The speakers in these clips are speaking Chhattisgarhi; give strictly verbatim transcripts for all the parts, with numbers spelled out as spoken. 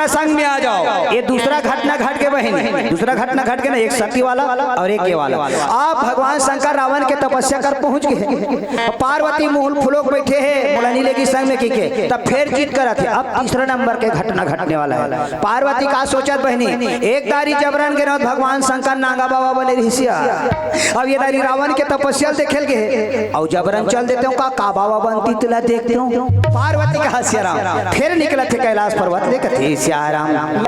संग में आ जाओ। ये दूसरा घटना घट के बहिनी, दूसरा घटना घट के ना, एक सती वाला और एक ये वाला। अब भगवान शंकर रावण के तपस्या कर पहुंच गए। पार्वती मुंह फुलोक बैठे हे, मोला नइ लेगी संग में कहिके, तब फेर जिद करत हे। अब तीसरा नंबर के घटना घटने वाला है। पार्वती का सोचत बहिनी, एक दारी जबरन के रहत भगवान शंकर नांगा बाबा बने रहिस या। अब ये दारी रावण के तपस्या ल देखे ल गे हे, अउ जबरन चल देतेंव का, का बाबा बनती तेला देखतेंव। पार्वती कहा सिया राम, फेर निकलत हे कैलाश पर्वत ले कथे सिया राम।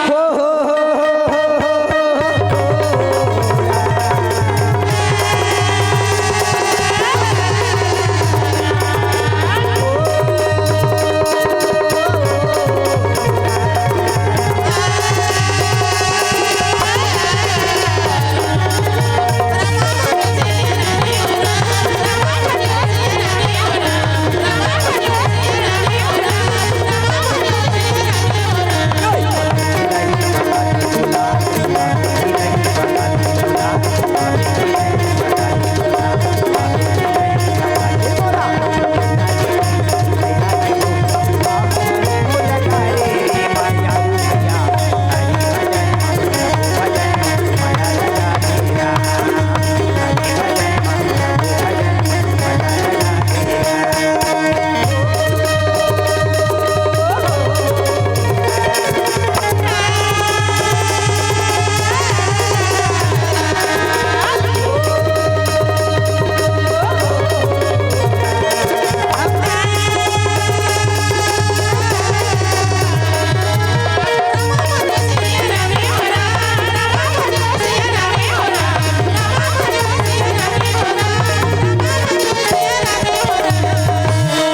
हो, हो, हो।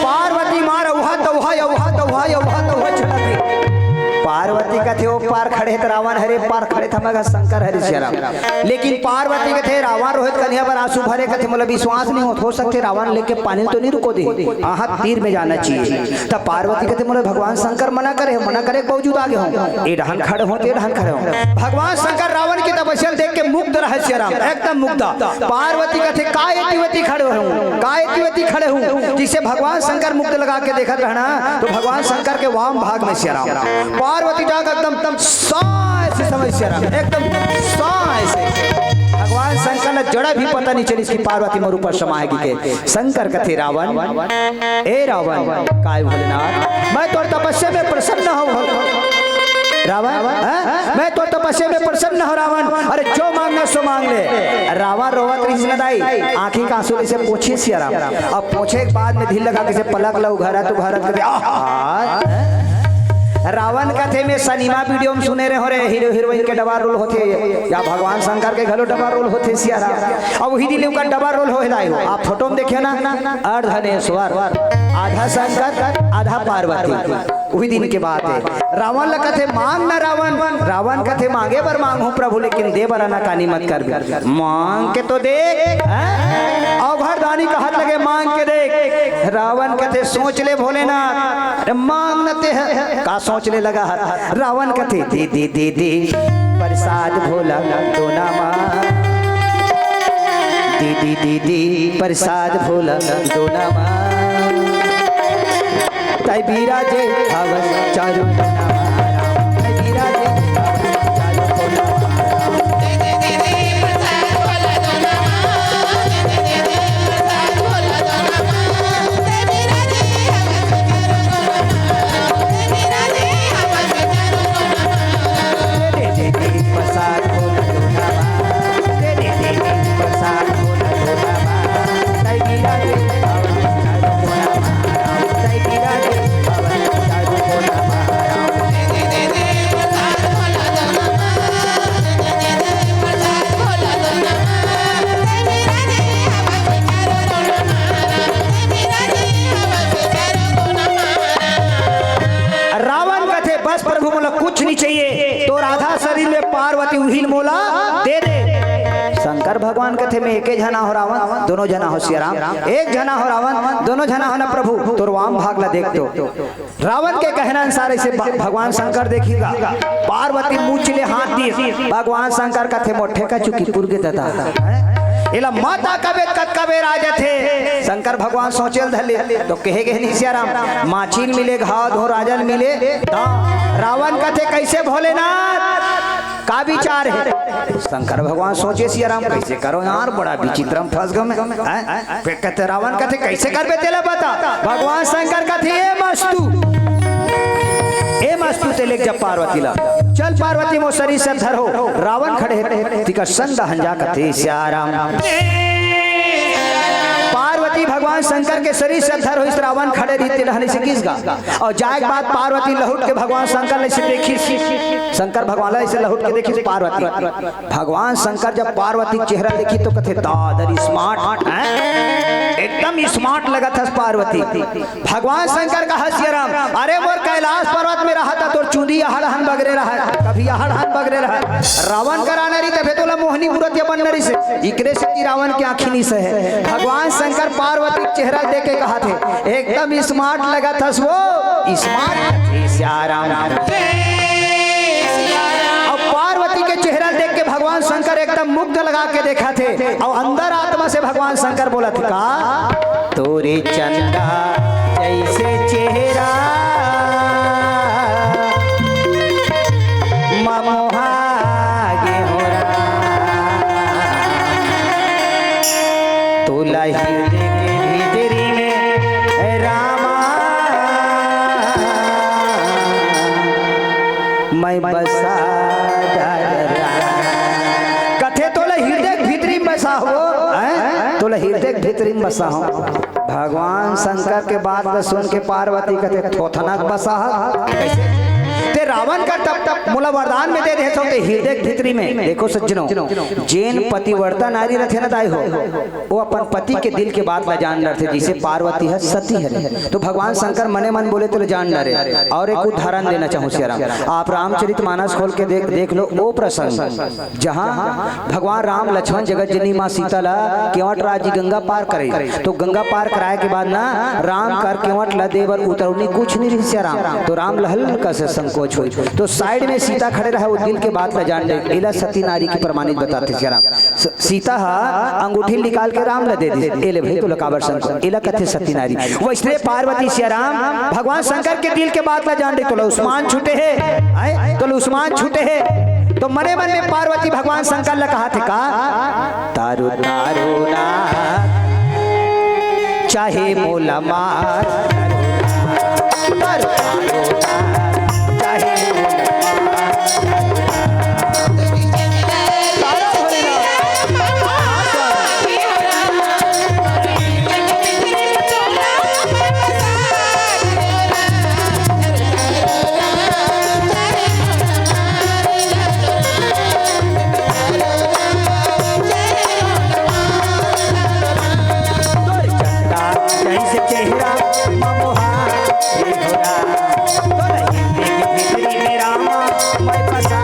पार्वती मार अउहा तउहा, अउहा तउहा, अउहा तउहा छटक गे। पार्वती कथे, "ओ पार खड़े हे त रावण हरे, पार खड़े त हमर शंकर हरे सिया राम।" लेकिन पार्वती कथे, "रावण रोहित कन्हैया बर आंसू भरे," कथे, "मोला विश्वास नइ होत, हो सकथे रावण लेके पानी तो नइ रुको दे, आहा तीर में जाना चाहिए।" त पार्वती कथे, "मोला भगवान शंकर मना करे, मना करे के बावजूद आगे हों, ए डहन खड़े हों, ते डहन खड़े हों।" भगवान शंकर रावण के तपस्या ल देख के मुग्ध रहे सिया राम, एकदम मुग्ध। पार्वती कथे, "का एती वेती खड़े हों, का एती वेती खड़े हों?" जिसे भगवान शंकर मुग्ध लगा के देखत रहना, तो भगवान शंकर के वाम भाग में सिया राम। पार्वती जाके एकदम, एकदम साय से समय सिया राम, एकदम साय से। भगवान शंकर ल जरा भी पता नइ चलिस कि पार्वती मोर ऊपर समा हे कहिके। शंकर कथे, "रावण, ए रावण, काय भोलेनाथ, मैं तोर तपस्या में प्रसन्न हों रावण, हैं? मैं तोर तपस्या में प्रसन्न हों रावण, अरे जो मांगना सो मांग ले।" रावण रोवत रहिस न दाई, आंखी के आंसू ले से पोंछिस सिया राम। अब पोंछे के बाद में धीर लगा के से पलक ल उघारत उघारत कथे, "आहा!" रावण कथे, "मैं सिनेमा वीडियो में सुने रहे हों रे, हीरो हीरोइन के डबल रोल होथे, या भगवान शंकर के घलो डबल रोल होथे सिया राम।" अब उही दिन ले ओकर डबल रोल होए लाए हो। आप फोटो में देखिए ना, अर्धनेश्वर, आधा शंकर, आधा पार्वती। उही दिन के बात हे। रावण ल कथे, "मांग ना रावण।" रावण कथे, "मांगे बर मांगहूं प्रभु, लेकिन दे बर आनाकानी मत करबे। मांग के तो देख।" हैं? अवघड़ दानी कहत लगे, "मांग के देख।" रावण कथे, "सोच ले भोलेनाथ, अरे मांग न ते ह।" का सोच ले लगा हस? रावण कथे, "दे, दे, दे, दे, प्रसाद भोला दोना मांग। दे, दे, दे, दे, प्रसाद भोला दोना मांग।" तै बिराजे हवस चारू कोना मा राम। तै बिराजे हवस चारू कोना मा राम। रावण कथे, "बस प्रभु, मोला कुछ नहीं चाहिए, तोर आधा शरीर में पार्वती उहिल मोला दे दे।" शंकर भगवान कथे, "मैं एके झना हो रावण, दोनों झना हो सिया राम, एक झना हो रावण, दोनों झना हो ना प्रभु, तोर वाम भाग ला देख तो।" रावण के कहना अनुसार ऐसे भ-, भगवान शंकर देखिएगा, पार्वती मुछ ले हाथ दिए, भगवान शंकर कथे, "मोठे का चुकी पुर के ददा।" एला माता कबे कतका बेर आ जाथे। शंकर भगवान सोचे ल धर ले, तो कहे गे नहीं सियाराम, माछी ल मिले घाव धो, राजा ल मिले दाव। रावण कथे, "कैसे भोलेनाथ, का विचार हे?" शंकर भगवान सोचे, "सियाराम, कैसे करो यार, बड़ा विचित्र म फंस गो मैं।" हैं? फिर कथे, रावण कथे, "कैसे करबे तेला बता।" भगवान शंकर कथे, "ए मस्तू, ए मस्तू, ते लेग जा पार्वती ला, चल पार्वती मोर शरीर से धर हो।" रावण खड़े हे, तिकर संग दहन जा कथे सियाराम। पार्वती भगवान शंकर के शरीर से धर होइस, रावण खड़े रहिस, तेला हनी से गिस गा। अउ जाए के बाद पार्वती लहुट के भगवान शंकर ल अइसे देखिस, शंकर भगवान ल अइसे लहुट के देखिस पार्वती। भगवान शंकर जब पार्वती के चेहरा देखिस तो कथे, "दादर smart, हैं? एकदम smart लगत हस पार्वती।" भगवान शंकर कहे, "सियाराम, अरे मोर कैलाश पर्वत में रहत हस, तोर चूंदी अहड़ हन बगरे रहय, कभी अहड़ हन बगरे रहय। रावण करा नरी तभे तोला मोहनी मूरत या बन नरी से, इकरे सेती रावण के आँखी नी सहे।" भगवान शंकर पार्वती के चेहरा देख के कहत हे, "एकदम smart लगत हस वो, smart।" सियाराम। अब पार्वती के चेहरा देख के भगवान शंकर एकदम मुग्ध लगा के देखत हे, अउ अंदर आत्मा से भगवान शंकर बोलत हे, "का तोरे चंदा जैसे चेहरा ममोहा गे हो राम। तोला हृदय के भीतरी में रामा मैं बसा डार राम।" कथे, "तोला हृदय के भीतरी में बसा हो, हैं? तोला हृदय के भीतरी में बसा हो।" भगवान शंकर के बात ल सुन के पार्वती कथे, "थोथना के बसा ह? ते रावण कर तब, तब मोला वरदान में दे दे हस, ते हृदय के भीतरी में।" देखो सज्जनों, जेन पतिव्रता नारी रथे ना दाई हो, वो अपन पति के दिल के बात ला जान डरथे, जैसे पार्वती ह सती हरे। तो भगवान शंकर मने मन बोले तो ले जान डरे। और एक उदाहरण देना चाहूँ सियाराम, आप रामचरित मानस खोल के देख, देख लो वो प्रसंग, जहाँ भगवान राम लक्ष्मण जगत जननी माँ सीता ला केवट राजी गंगा पार करे। तो गंगा पार कराए के बाद ना राम कर केवट ला दे बर उतरौनी कुछ नहीं रही सियाराम। तो राम ल हल्का से संकोच होई, तो साइड में सीता खड़े रहे, वो दिल के बात ला जान ले। एला सती नारी की प्रमाणित बताथे सियाराम। स-, सीता हा अंगूठी निकाल के राम ला दे दी, "ए ले भाई, तोला काबर संकोच?" एला कथे सती नारी। वैसने पार्वती सियाराम भगवान शंकर के दिल के बात ला जान ले, तोला उस्मान छूटे हे, आय, तोला उस्मान छूटे हे। तो मने मन में पार्वती भगवान शंकर ला कहा थे का, "तारो तारो ना, चाहे मोला मार, तारो तारो ना, चाहे मोला मार।" तोर चंदा जैसे चेहरा ममोहा ये घोड़ा, तोर हिंदी की भीतरी में रामा मैं बसा।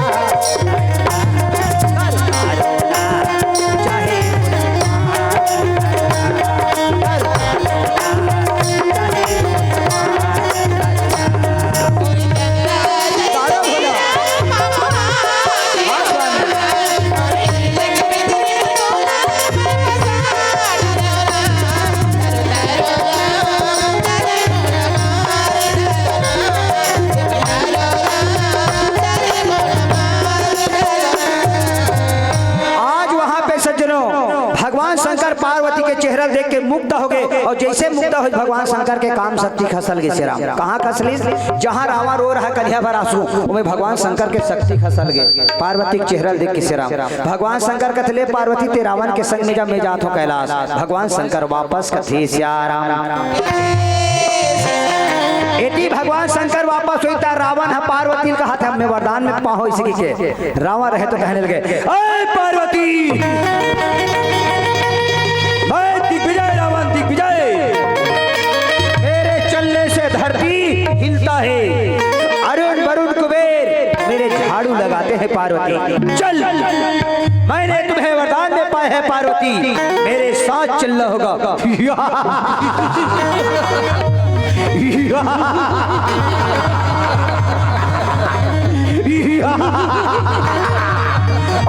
आज वहां पे सज्जनों, भगवान शंकर पार्वती के चेहरा देख के मुग्ध हो गए, और जैसे मुग्ध हो, भगवान शंकर के काम शक्ति खसल गई सियाराम। कहाँ खसलिस? जहाँ रावण रो रहा कलिया भर आंसू, उमें भगवान शंकर के शक्ति खसल गए पार्वती के चेहरा देख के सियाराम। भगवान शंकर कथे, "ले पार्वती, ते रावण के संग में जा, मैं जात हूँ कैलाश।" भगवान शंकर वापस कथे सियाराम। एती भगवान शंकर वापस होई त रावण ह पार्वती ल कहा थे, "मैं वरदान में पाहो इसी के।" रावण रहे तो कहने लगे, "ऐ पार्वती, मैं दिग्विजय रावण दिग्विजय, मेरे चलने से धरती हिलता है, अरुण वरुण कुबेर मेरे झाड़ू लगाते हैं पार्वती। चल, मैंने तुम्हें वरदान में पाया है पार्वती, मेरे साथ चलना होगा।"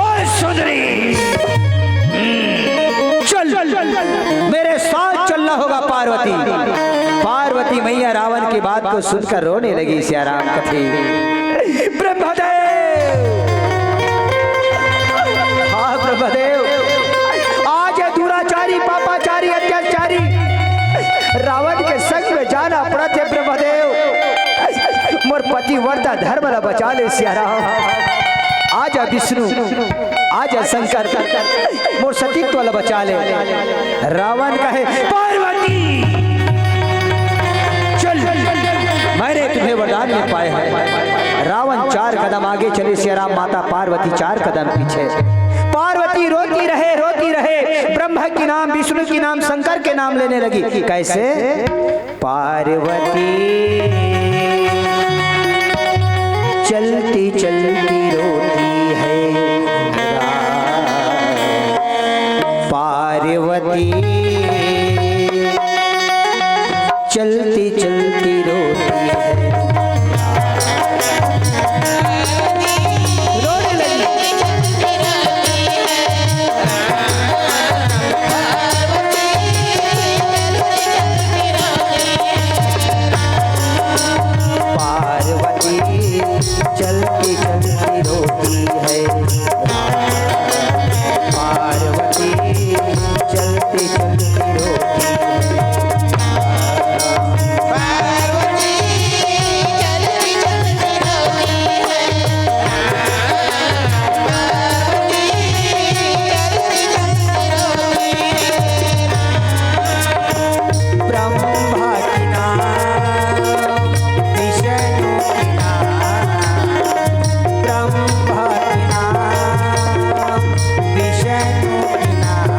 ओए सुंदरी, की बात को सुनकर रोने लगी। सियाराम कथे, ब्रह्मदेव, हाँ ब्रह्मदेव, आज ये दुराचारी, पापाचारी, अत्याचारी रावण के संग में जाना पड़त हे ब्रह्मदेव। मोर पतिव्रता धर्म ला बचा ले सियाराम। आजा विष्णु, आजा शंकर, मोर सतीत्व ला बचा ले। रावण कहे, पार्वती चल, मैंने तुम्हें वरदान में पाए हैं। रावण चार कदम आगे चले सियाराम, माता पार्वती चार कदम पीछे। पार्वती रोती रहे, रोती रहे, ब्रह्मा के नाम, विष्णु के नाम, शंकर के नाम लेने लगी। कैसे? पार्वती चलती चलती रोती है, पार्वती चलती चलती रोती है। रोने लगी। पार्वती चलती चलती रोती है। पार्वती चलती चलती रोती है। ब्रह्मा के नाम, विष्णु के नाम, ब्रह्मा के नाम, विष्णु के नाम,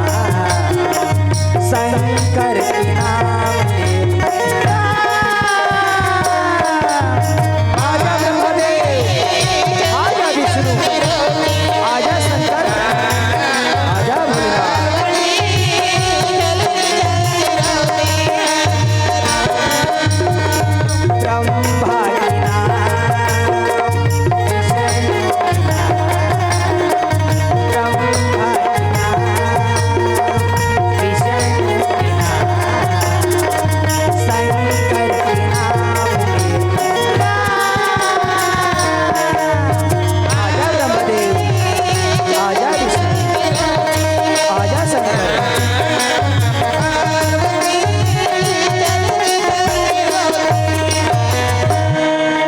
शंकर के नाम। आजा ब्रह्मदेव, आजा विष्णु, आजा शंकर, आजा भोलेनाथ। ब्रह्मा के नाम, ब्रह्मा के नाम, विष्णु के नाम, शंकर के नाम। आजा ब्रह्मदेव, आजा विष्णु, आजा शंकर।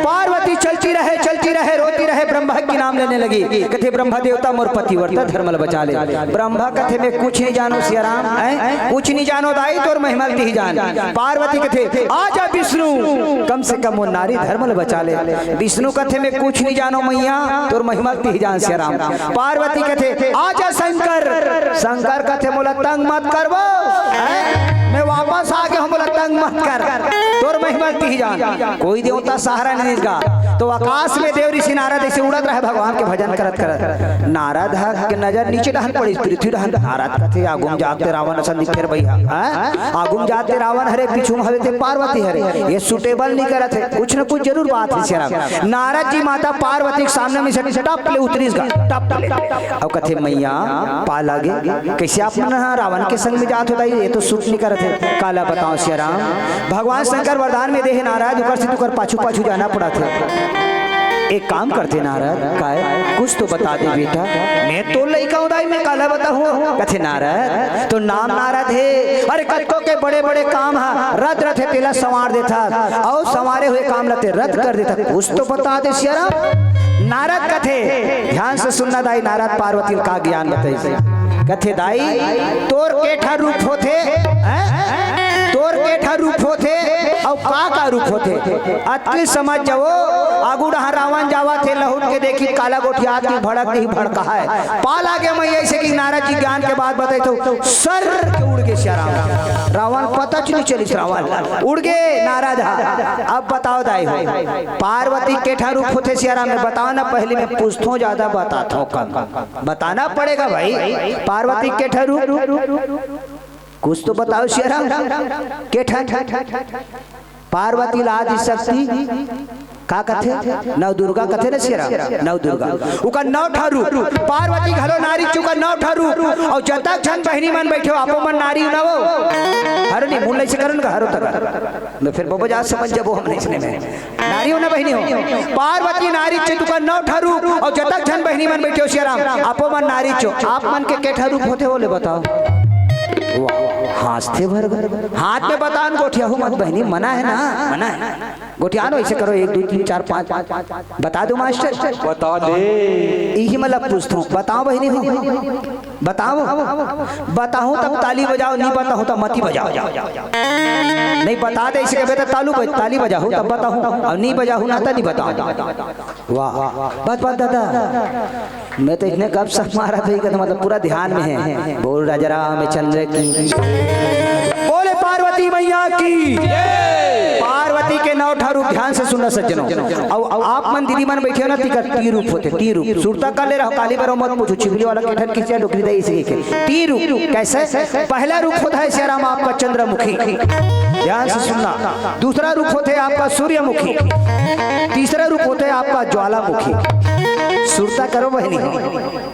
पार्वती चलती रहे, चलती रहे, रोती रहे, ब्रह्मा के नाम लेने लगी। कथे, ब्रह्मा देवता मोर पतिव्रता धर्म ल बचा ले। ब्रह्मा कथे, मैं कुछ नहीं जानो सियाराम, हैं? कुछ नहीं जानो दाई, तोर महिमा ल तिही जान। पार्वती कथे, आजा विष्णु, कम से कम वो नारी धर्म ल बचा ले। विष्णु कथे, मैं कुछ नहीं जानो मैया, तोर महिमा ल तिही जान सियाराम। पार्वती कथे, आजा शंकर। शंकर कथे, मोला तंग मत करबो, हैं? मैं वापस आ गया हूँ, मोला तंग मत कर, तोर महिमा ल तिही जान। कोई देवता सहारा नहीं देगा। तो आकाश में देव ऋषि नारद ऐसे उड़त रहे, भगवान के भजन करत करत। नारद ह के नजर नीचे डहन पड़े, पृथ्वी डहन। नारद कथे, आगू म जात ते रावण असन दिखे रे भैया, हैं? आगू म जात ते रावण हरे, पीछू म हवे ते पार्वती हरे, ये suitable नहीं करत हे, कुछ न कुछ जरूर बात हे सियाराम। नारद जी माता पार्वती के सामने में से टप ले उतरिस गा, टप ले। अब कथे, मैया, पाला गे, कैसे आप मन ह रावण के संग में जात हो दाई, ये तो suit नहीं करत हे। काला बताओ सियाराम, भगवान शंकर वरदान में दे हे नारद, उकर से तुकर पाछू पाछू जाना पड़त हे। एक काम करते नारद, काय? कुछ तो बता दे बेटा। मैं तो लइका हूँ दाई, मैं काला बताहूँ। कथे नारद, तोर नाम नारद हे। अरे कतको के बड़े बड़े काम ह रद रथे, तेला संवार देथस, अउ संवारे हुए काम ल ते रद कर देथस। कुछ तो बता दे सियाराम। नारद कथे, ध्यान से सुनना दाई, नारद पार्वती ल का ज्ञान बताइस। कथे, दाई, तोर के ठा रूप होथे, हैं? तोर के ठा रूप होथे, अउ का का रूप होथे? अतकी समझ जाओ, आगू डहार रावण जावत हे, लहुट के देखी, काला गोठियात की भड़क नहीं भड़का है। पाला गे मैया, अइसे कि नारद जी ज्ञान के बात बताइस तो सर के उड़ गे सियाराम। रावण पता च नहीं चलिस, रावण उड़ गे नारद ह। अब बताओ दाई हो, पार्वती के ठा रूप होथे सियाराम में, बताओ ना, पहली मैं पूछथों, ज्यादा बताथों कम। बताना पड़ेगा भाई, पार्वती के ठा रूप, कुछ तो बताओ सियाराम, के ठा? पार्वती ला आदि शक्ति, का कथे? नव दुर्गा कथे न सियाराम, नव दुर्गा। उकर नौ ठा रूप, पार्वती घलो नारी च उकर नौ ठा रूप। अउ जतक झन बहिनी मन बइठे हो, आपो मन नारी न हो। हरो नहीं, मुंह लइसे करो न, हरो तक। न फिर बबो जा समझ जबो हम नहीं सुने में। नारी हो ना बहिनी हो। पार्वती नारी च उकर नौ ठा रूप, अउ जतक झन बहिनी मन बइठे हो सियाराम, आपो मन नारी च हो। आप मन के के ठा रूप होथे, वो ले बताओ। वाह, हाँसथे भर भर। हाथ में बताओ न, गोठियाहू मत बहिनी, मना है ना, मना है। गोठियानो ऐसे करो, एक, दो, तीन, चार, पाँच। बता दो मास्टर। बता दे। इही मतलब पूछता हूँ, बताओ बहिनी हो, बताओ। बताहूँ तब ताली बजाओ, नहीं बताहूँ तब मती बजाओ। नहीं बता दे, इसे कहबे तो तालू बज-, ताली बजाहूँ तब बताहूँ, अउ नहीं बजाहूँ ना तो नहीं बताओ। वाह, बस, बस दादा, मैं तो इतने गप सप मारा था, ये कहता मतलब पूरा ध्यान में है। बोल राजा रामचंद्र की, बोले पार्वती मैया की। पार्वती के नौ ठा रूप, ध्यान से सुनना सज्जनों। अउ, अउ आप मन दीदी मन बइठे हो ना, तिकर ती रूप होथे, ती रूप। सुरता कर ले रहो, काली बरो मत पूछो, छिपली वाला के ठन खींचा डोकरी दे इसी के। ती रूप कैसे? पहला रूप होता है सियाराम आपका चंद्रमुखी, ध्यान से सुनना। दूसरा रूप होते आपका सूर्यमुखी, तीसरा रूप होते आपका ज्वालामुखी। सुरता करो बहिनी,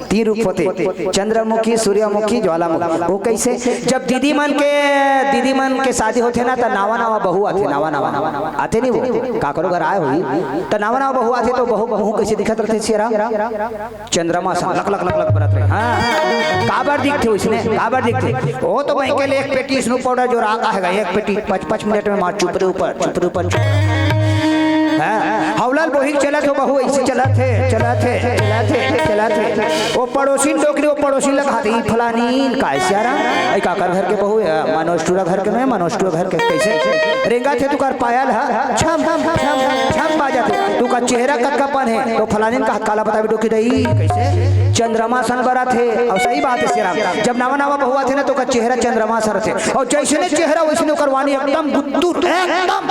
तीन रूप होते, चंद्रमुखी, सूर्यमुखी, ज्वालामुखी। वो कैसे? जब दीदी मन के, दीदी मन के शादी होथे ना, त नावा नावा बहू आथे, नावा नावा आथे नहीं, वो काकरो घर आए होही, त नावा नावा बहू आथे, तो बहू, बहू कैसे दिखत रथे सियाराम? चंद्रमा सन लक लक लक लक बरत रहे। हाँ, काबर दिखथे उसने, काबर दिखथे? वो तो मैं के लिए एक पेटी स्नो पाउडर जो राखा है, एक पेटी पाँच पाँच मिनट में मार चुपरे ऊपर, चुपरे ऊपर, चुपरे। हाँ, हौलाल बोहिक चलत हो बहू, ऐसे चलत है, चलत है, चलत है, चलत है। वो पड़ोसी डोकरी, वो पड़ोसी लगा दी फलानी, काय सियारा, ऐ काकर घर के बहू है, मनोज टूरा घर के में, मनोज टूरा घर के कैसे? रेंगा थे तू कर पायल है, छम, छम, छम, छम बाजत हे। तू का चेहरा कतका पन हे? तो फलानिन का काला बताबे डोकी दई। कैसे? चंद्रमा सन बरत हे। अउ सही बात हे सियाराम, जब नवा नवा बहू आथे ना, तो का चेहरा चंद्रमा सन रथे। अउ जैसने चेहरा वैसने ओकर वाणी एकदम बुतुर, एकदम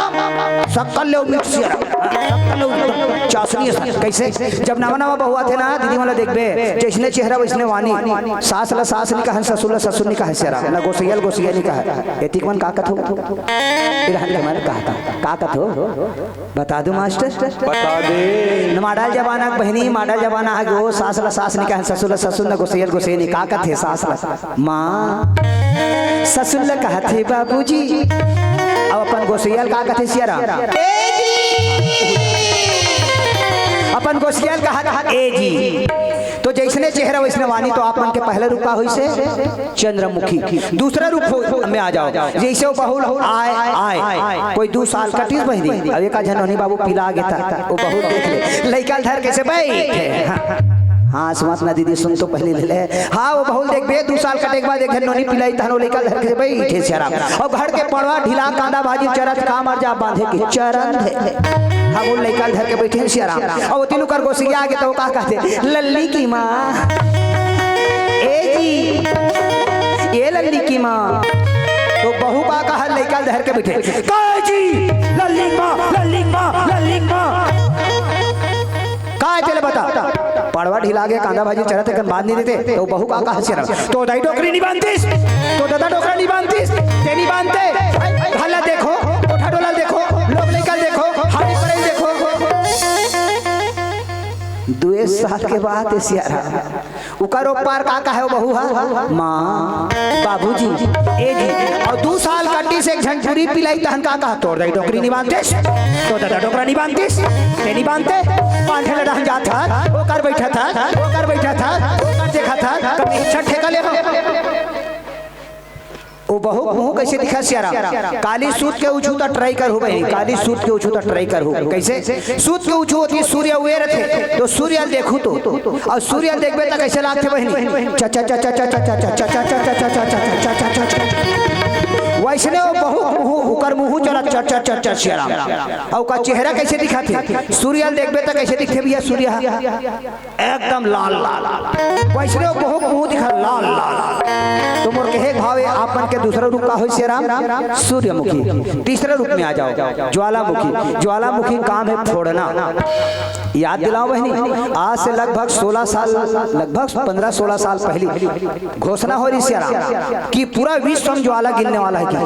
सक्कल ले उमिट सियाराम, सक्कल ले उमिट चासनी सन। कैसे? जब नवा नवा बहू आथे ना, दीदी मन ला देखबे, जैसने चेहरा वैसने वाणी। सास ला सास नी कहन, ससुर ला ससुर नी कहन सियाराम, ना गोसैया ला गोसैया नी कहन। एतिक मन का कथो? इरहन के मन कहता, का कथो? बता दो मास्टर। बता दे। न मॉडल जमाना के बहिनी, मॉडल जमाना हे गो, सास ला सास नी कहन, ससुर ला ससुर, न गोसैया ला गोसैया नी, का कथे सास ला? माँ। ससुर ला कहथे बाबूजी। अब अपन गोसैया ला का कथे सियाराम? ए जी। अपन गोसैया ला कहत ए जी। तो जैसने चेहरा वैसने वाणी, तो आप मन के पहला रूप का होइसे? चंद्रमुखी। दूसरा रूप हो, में आ जाओ, जैसे वो बहुल हो, आय, आय, कोई दू साल कटिस बहिनी, अब एक झन नोनी बाबू पिला गे था, वो बहुल देख ले, लइका ल धर के से बैठे। हाँ, हाँ, सुमत ना दीदी, सुन तो पहले ले ले। हाँ, वो बहुल देखबे, दू साल कटे के बाद एक झन नोनी पिलाई, तहन वो लइका ल धर के से बैठे सियाराम। अउ घर के पड़वा ढिला, कांदा भाजी चरत, का मर जा बांधे के चरन दे। हम वो लइका ल धर के बैठे हैं सियाराम। अउ तीनों कर गोसैया आगे तो का कहते, लल्ली की माँ, ए जी, ए लल्ली की माँ। तो बहू का कहा लइका ल धर के बैठे, का जी, लल्ली माँ, लल्ली माँ, लल्ली माँ। का हे तेला बता? पड़वा ढिला गे, कांदा भाजी चरत हे, कन बांध नहीं देते, तो बहू का कहा सियाराम? तो दाई डोकरी नहीं बांधतीस, तो दादा डोकरा नहीं बांधतीस, ते नहीं बांधते। भला देखो, कोठा डोला देखो, लोग लइका देखो, हाड़ी पड़े देखो। दुए साल के बाद ए सियाराम, उकर ओ पार का कहे ओ बहू हा? माँ, बाबूजी, ए जी। अउ दू साल कटिस एक झन टूरी पिलाई, तहन का कहा? तोर दाई डोकरी नहीं बांधतीस, तो दादा डोकरा नहीं बांधतीस, ते नहीं बांधते। पांठे लड़ा हम जात हा, ओकर बैठा था, ओकर बैठा था, ओकर देखा था, कभी अच्छा ठेका ले हो। ओ बहू, बहू कैसे दिखा सियाराम? काली सूत के उछू त ट्राई करहू बहिनी, काली सूत के उछू त ट्राई करहू। कैसे? सूत के उछू होती सूर्य उए रथे, तो सूर्य ल देखहू तो, अउ सूर्य ल देखबे त कैसे लागथे बहिनी? च, च, च। वैसने ओ बहू, मुँह, उकर मुँह चला चर, चर, चर, चर सियाराम। अउ ओकर चेहरा कैसे दिखाथे? सूर्य ल देखबे त कैसे दिखथे भैया सूर्य ह? एकदम लाल लाल। वैसने ओ बहू मुँह दिखा लाल लाल। तो मोर कहे के भाव हे, आप मन के दूसरा रूप का होई सियाराम? सूर्यमुखी। तीसरा रूप में आ जाओ, ज्वालामुखी। ज्वालामुखी काम हे फोड़ना। याद दिलाओ बहिनी, आज से लगभग सोलह साल, लगभग पन्द्रह सोलह साल पहली घोषणा हो रही सियाराम कि पूरा विश्व में ज्वाला गिरने वाला है।